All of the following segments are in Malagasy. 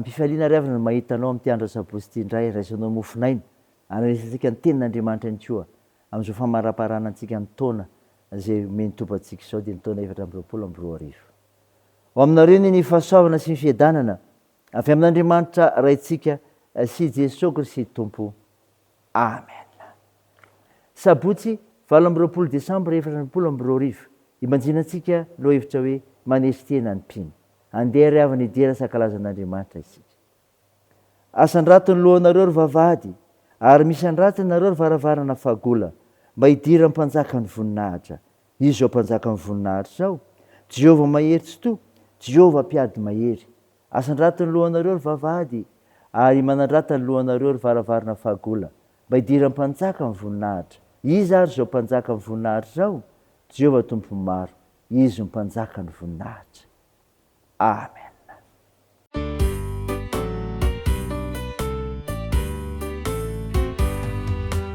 Am-pifaliana ry havana no mahita anao amin'ity andro asabotsy ity indray, raisinao mofon'aina, andraisantsika ny tenin'Andriamanitra ihany koa amin'izao famaraparana antsika ny taona izay omen'ny Tompo antsika izao dia ny taona 2024. Ho aminareo anie ny fahasoavana sy ny fiadanana avy amin'Andriamanitra Raintsika sy Jesoa Kristy Tompo. Amen. Sabotsy 28 desambra 2024, ibanjinantsika lohahevitra hoe Manesy tena ny mpino. Andeha ry havana hidera sy hankalaza an'Andriamanitra isika. Asandrato ny lohanareo ry vavahady, ary misandrata ianareo ry varavarana fahagola, mba hidiran'ny Mpanjakan'ny voninahitra. Iza izao Mpanjakan'ny voninahitra izao? Jehovah mahery tsitoha, Jehovah mpiady mahery. Asandrato ny lohanareo ry vavahady, ary manandrata ny lohanareo ry varavarana fahagola, mba hidiran'ny Mpanjakan'ny voninahitra. Iza ary izao Mpanjakan'ny voninahitra izao? Jehovah Tompon'ny maro. Izy no Mpanjakan'ny voninahitra. Amen.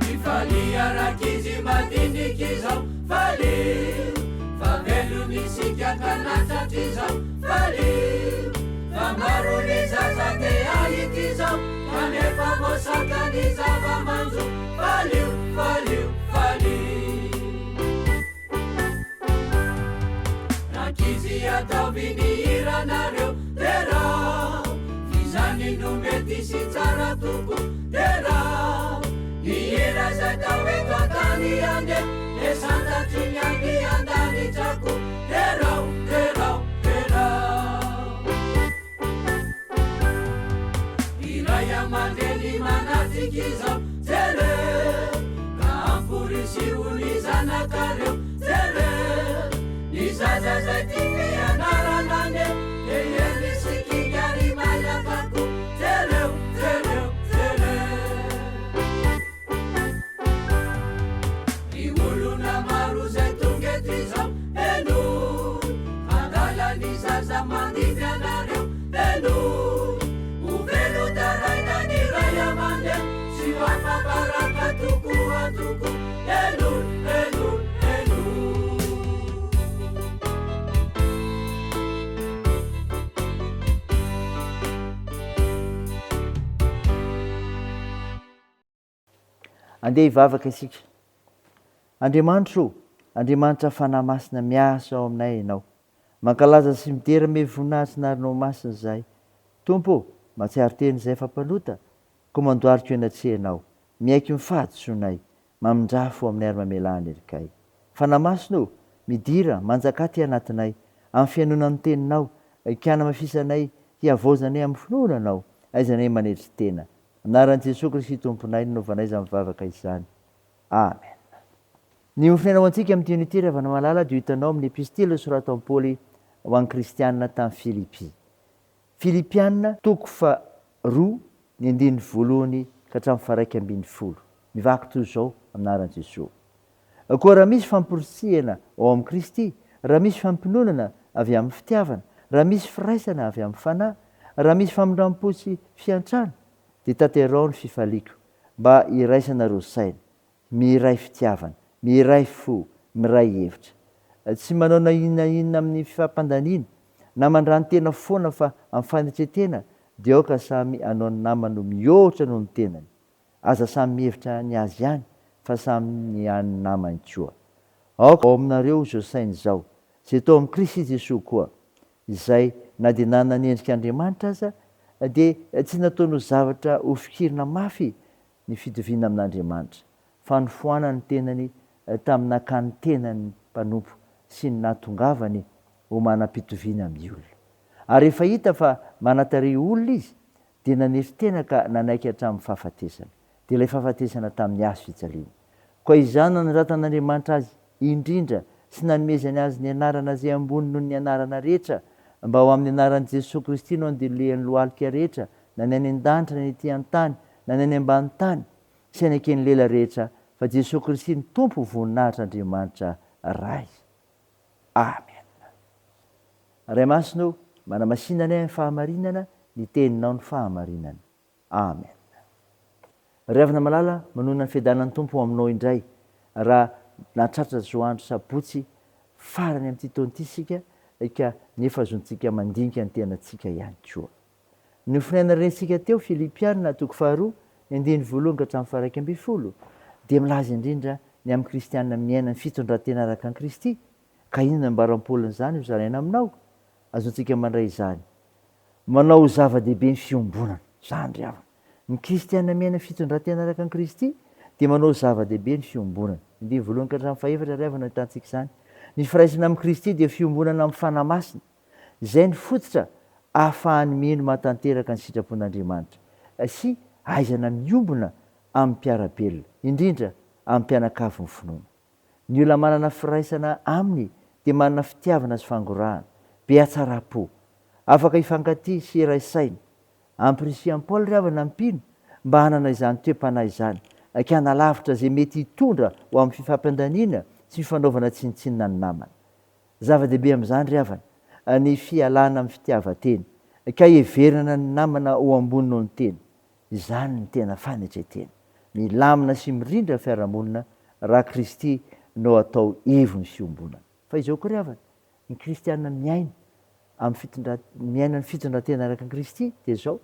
Mifalia rankizy madinika izao, falio fa velona isika ka nahatratra izao, falio fa maro ny zaza te hahita izao kanefa voasakan'ny zava-manjo, falio, falio, falio. Rankizy ataovy ny hiranareo Derao f'izany no mety sy tsara tokoa Derao ny hira izay atao eto an-tany anie Dia santatry ny any an-danitra koa Derao, derao, derao Ny ray aman-dreny manatrika izao Jereo ka amporisiho ny zanakareo Jereo ny zaza izay tia fianarana anie Dia hendry sy kinga ary mailaka koa Jereo, jereo, jereo. Ry olona maro izay tonga eto izao, henoy, Handala ny zaza mandimby anareo, henoy, Ho velon-taraina ny ray aman-dreny, Tsy ho afa-baraka tokoa tokoa, henoy, henoy, henoy. Andeha hivavaka isika. Andriamanitra o, Andriamanitra Fanahy Masina miasa ao aminay Ianao. Mankalaza sy midera ame voninahitry ny Anaranao Masina izahay. Tompo o, mahatsiaro tena izahay fa mpanota, koa mandohalika eo anatrehanao. Miaiky ny fahadisoanay. Mamindrà fo aminay ary mamelà ny helikay. Fanahy Masina o, midira, manjakà aty anatinay, amin'ny fihainoana ny Teninao, ka hanamafisanay, hihavaozanay amin'ny finoana Anao, aizanay manetry tena. Anaran'i Jesoa Kristy Tomponay no nanaovanay izany vavaka izany. Amen. Ny hofiaina ho antsika amin'ity anio ity ry havana malala dia ho hitanao amin'ny epistily nosoratan'i Paoly ho an'ny kristiana tany Filipy. Filipiana toko faharoa ny andininy voalohany ka hatramin'ny faha-11. Mivaky toy izao amin'ny anaran'i Jesoa. Koa raha misy famporisihana ao amin'i Kristy, raha misy fampiononana avy amin'ny fitiavana, raha misy firaisana avy amin'ny Fanahy, raha misy famindram-po sy fiantrana, dia tanteraho ny fifaliako, mba hiraisanareo saina, miray fitiavana, miray fo, miray hevitra. Tsy manao na inona na inona amin'ny fifampandaniana, na mandrano-tena foana fa amin'ny fanetren-tena, dia aoka samy hanao ny namany ho mihoatra noho ny tenany. Aza samy mihevitra ny azy ihany fa samy ny an'ny namany koa. Aoka ao aminareo izao saina izao, izay tao amin'i Kristy Jesoa koa, izay na dia nanana ny endrik'Andriamanitra aza, dia tsy nataony ho zavatra hofikirina mafy ny fitoviana amin'Andriamanitra, fa nofoanany ny tenany tamin'ny nakany tenany mpanompo sy ny nahatongavany ho manam-pitoviana amin'ny olona. Ary rehefa hita fa manan-tarehy olona izy, dia nanetry tena ka nanaiky hatramin'ny fahafatesana, dia ilay fahafatesana tamin'ny hazo fijaliana. Koa izany no nanoratan'Andriamanitra azy indrindra sy nanomezany azy ny anarana izay ambony noho ny anarana rehetra, mba ho amin'ny anaran'i Jesoa Kristy no andilolehan'ny lohalika rehetra, na ny any an-danitra na ny ety an-tany, na ny any ambany tany, sy haneken'ny lela rehetra fa Jesoa Kristy no Tompo ho voninahitr'Andriamanitra Ray. Amen. Ray Masina o, manamasina anay amin'ny fahamarinana, ny Teninao no fahamarinana. Amen. Ry havana malala, manonona ny fiadanan'ny Tompo ho aminao indray raha nahatratra izao andro sabotsy farany amin'ity taona ity isika ka nefa azontsika mandinika ny tenantsika ihany koa. Ny nofonaina rentsika teo, Filipiana toko faharoa, ny andininy voalohany ka hatramin'ny faha-11, dia milaza indrindra ny amin'ny kristiana miaina ny fitondran-tena araka an'i Kristy. Ka inona no ambaran'i Paoly an'izany hozaraina aminao? Azontsika mandray izany. Manao ho zava-dehibe ny fiombonana. Izany ry havana. Ny kristiana miaina fitondran-tena araka an'i Kristy dia manao ho zava-dehibe ny fiombonana. Andininy voalohany ka hatramin'ny fahefatra ry havana no ahitantsika izany. Ny firaisana amin'i Kristy dia fiombonana amin'ny Fanahy Masina. Izay no fototra ahafahan'ny mino mahatanteraka ny sitrapon'Andriamanitra sy ahaizana miombona amin'ny mpiara-belona, indrindra amin'ny mpianakavin'ny finoana. Ny olona manana firaisana Aminy dia manana fitiavana sy fangorahana, be hatsaram-po, afaka hifankatia sy hiray saina. Ampirisihan'i Paoly ry havana ny mpino mba hanana izany toe-panahy izany, ka hanalavitra izay mety hitondra ho amin'ny fifampiandaniana sy fifanaovana tsinontsinona ny namana. Zava-dehibe amin'izany ry havana ny fialana amin'ny fitiavan-tena, ka hiheverana ny namana ho ambony noho ny tena. Izany no tena fanetren-tena. Milamina sy mirindra ny fiarahamonina raha Kristy no atao ivon'ny fiombonana. Fa izao koa ry havana, ny kristiana miaina amin'ny fitondra, miaina ny fitondran-tena araka an'i Kristy dia izao,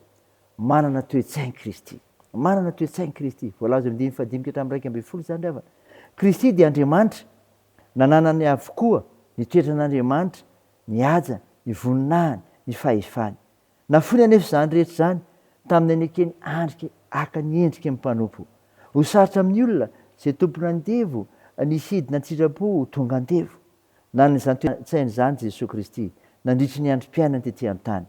manana toe-tsain'i Kristy. Manana toe-tsain'i Kristy. Voalaza eo amin'ny andininy fahadimy ka hatramin'ny 11 izany ry havana. Kristy dia Andriamanitra, nananany avokoa ny toetran'Andriamanitra, ny hajany, ny voninahiny, ny fahefany. Nafoiny anefa izany rehetra izany tamin'ny nanekeny andrika haka ny endriky ny mpanompo. Ho sarotra amin'ny olona izay tompon'andevo ny hidina an-tsitrapo ho tonga andevo. Nanana izany toe-tsaina izany Jesoa Kristy nandritry ny androm-piainany tetỳ an-tany.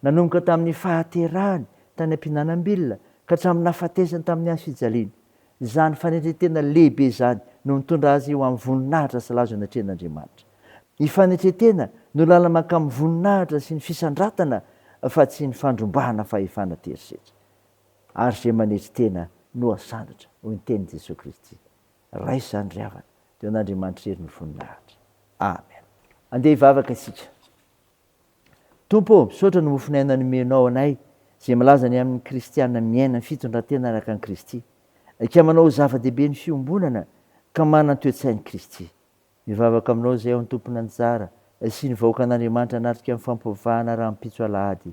Nanomboka tamin'ny fahaterahany tany am-pihinanam-bilona ka hatramin'ny nahafatesany tamin'ny hazo fijaliana. Izany fanetren-tena lehibe izany no nitondra azy ho amin'ny voninahitra sy laza natrehin'Andriamanitra. Ny fanetren-tena no lalana mankamin'ny voninahitra sy ny fisandratana fa tsy ny fandrombahana fahefana terisetra. Ary izay manetry tena no hasandratra, hoy ny tenin'i Jesoa Kristy. Raiso izany ry havana, dia ho an'Andriamanitra irery ny voninahitra. Amen. Andeha hivavaka isika. Tompo ô, misaotra ny mofon'aina nomenao anay izay milaza ny amin'ny kristiana miaina ny fitondran-tena araka an'i Kristy, ka manao ho zava-dehibe ny fiombonana ka manana ny toe-tsain'i Kristy. Mivavaka aminao izay ao an-tompon'anjara sy ny vahoakan'Andriamanitra hanatrika ny fampivavahana rahampitso alahady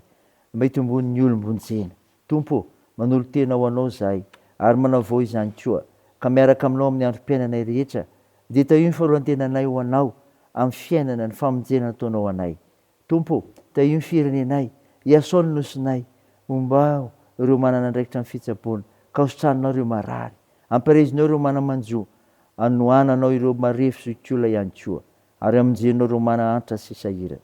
mba hitomboan'ny olom-bonjena. Tompo ô, manolo-tena ho Anao izahay ary manavao izany koa, ka miaraka Aminao amin'ny androm-piainanay rehetra, dia tahio ny fanoloran-tenanay ho Anao amin'ny fiainana ny famonjena nataonao anay. Tompo ô, tahio ny firenenay, iasao ny nosinay, ombao ireo manana andraikitra amin'ny fitsaboana, ka hositranonao ireo marary, ampaherezinao ireo mana-manjo, anohananao ireo marefo zokiolona ihany koa, ary amonjenao ireo mahantra sy sahirana.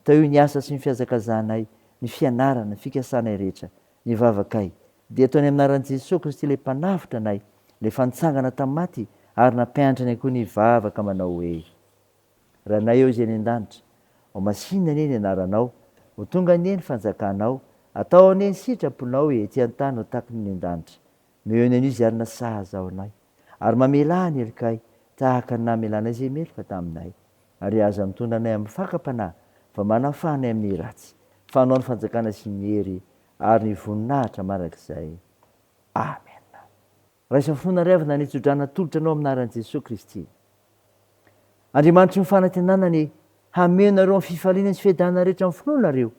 Tahio ny asa sy ny fihazakazahanay, ny fianarana, ny fikasanay rehetra, ny vavakay, dia ataony amin'ny anaran'i Jesoa Kristy ilay Mpanavotra anay, ilay efa nitsangana tamin'ny maty ary nampianatra anay koa ny hivavaka manao hoe, Ranay eo izay any an-danitra, ho masìna anie ny anaranao, ho tonga anie ny fanjakanao, atao anie ny sitraponao ety an-tany ho tahaky ny any an-danitra. Omeo ny anio izay hanina sahaza ho anay, ary mamelà ny helokay tahaka ny namelanay izay meloka taminay. Ary aza mitondra anay amin'ny fakam-panahy, fa manafaha anay amin'ny ratsy, fa Anao ny fanjakana sy ny hery ary ny voninahitra mandrakizay. Amena. Raiso amin'ny finoana ry havana ny tsodrano atolotra anao amin'ny anaran'i Jesoa Kristy. Andriamanitry ny fanantenana anie hameno anareo amin'ny fifaliana sy fiadanana rehetra amin'ny finoanareo,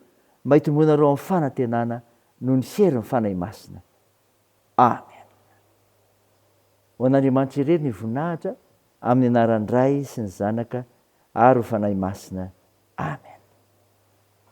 mba hitomboanareo amin'ny fanantenana noho ny herin'ny Fanahy Masina. Amen. Ho an'Andriamanitra irery ny voninahitra, amin'ny anaran'ny Ray sy ny Zanaka ary ho Fanahy Masina. Amen.